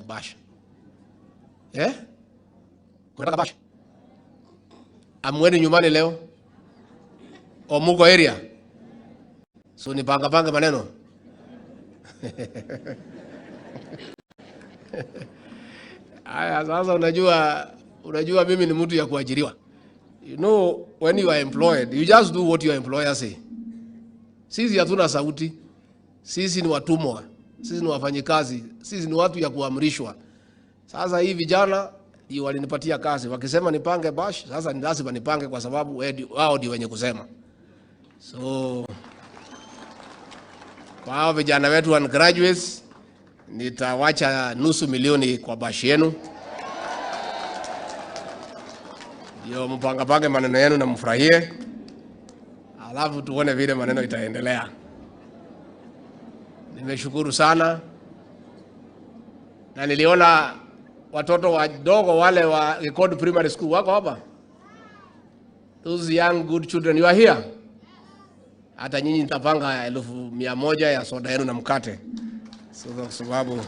Bash. Eh? Mnataka bash? Hamwendi nyumbani leo? O muko area? So nipanga panga maneno. Aya, sasa unajua mimi ni mtu ya kuajiriwa. You know, when you are employed, you just do what your employer say. Sisi hatuna sauti. Sisi ni watumwa. Sisi ni wafanyikazi. Sisi ni watu ya kuamrishwa. Sasa hii vijana ndio walinipatia kazi. Wakisema nipange bash, sasa ni lazima nipange kwa sababu wao ndio wenye kusema. So kwa hao vijana wetu and graduates, nitawacha 500,000 kwa bash yenu. Ndio mpangapange maneno yenu na mfurahie. Alafu tuone vile maneno itaendelea. Nimeshukuru sana. Na niliona watoto wadogo wale wa Record Primary School wako hapa. Those young good children, you are here. Hata nyinyi nitapanga 100,000 ya soda yenu na mkate. So kwa sababu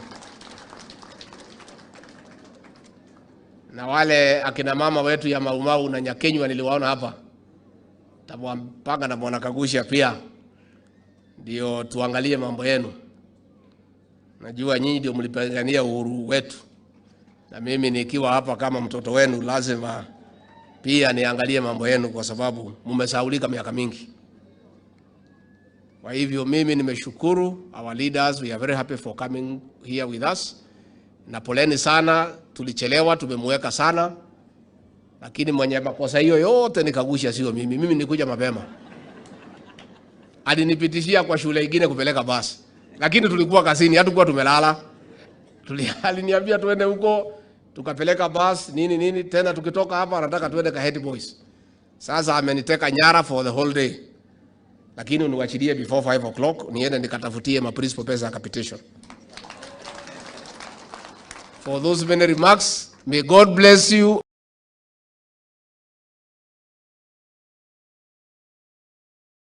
na wale akina mama wetu ya Mau Mau na Nyakenywa niliwaona hapa. Nitawapanga na Bwana Kagusha pia. Ndio tuangalie mambo yenu. Najua nyinyi ndio mlipigania uhuru wetu. Na mimi nikiwa hapa kama mtoto wenu lazima pia niangalie mambo yenu kwa sababu mmesahaulika miaka mingi. Kwa hivyo mimi nimeshukuru our leaders, we are very happy for coming here with us. Na poleni sana, tulichelewa, tumemweka sana. Lakini mwenye makosa hiyo yote ni Kagusha, sio mimi. Mimi nilikuja mapema. Alinipitishia kwa shule nyingine kupeleka basi. Lakini tulikuwa kazini, hatukuwa tumelala. Aliniambia tuende huko, tukapeleka bus nini nini, tena tukitoka hapa anataka tuende Kaheti Boys. Sasa ameniteka nyara for the whole day. Lakini uniwachilie before 5 o'clock niende nikatafutie ma principal pesa ya capitation. For those many remarks, may God bless you.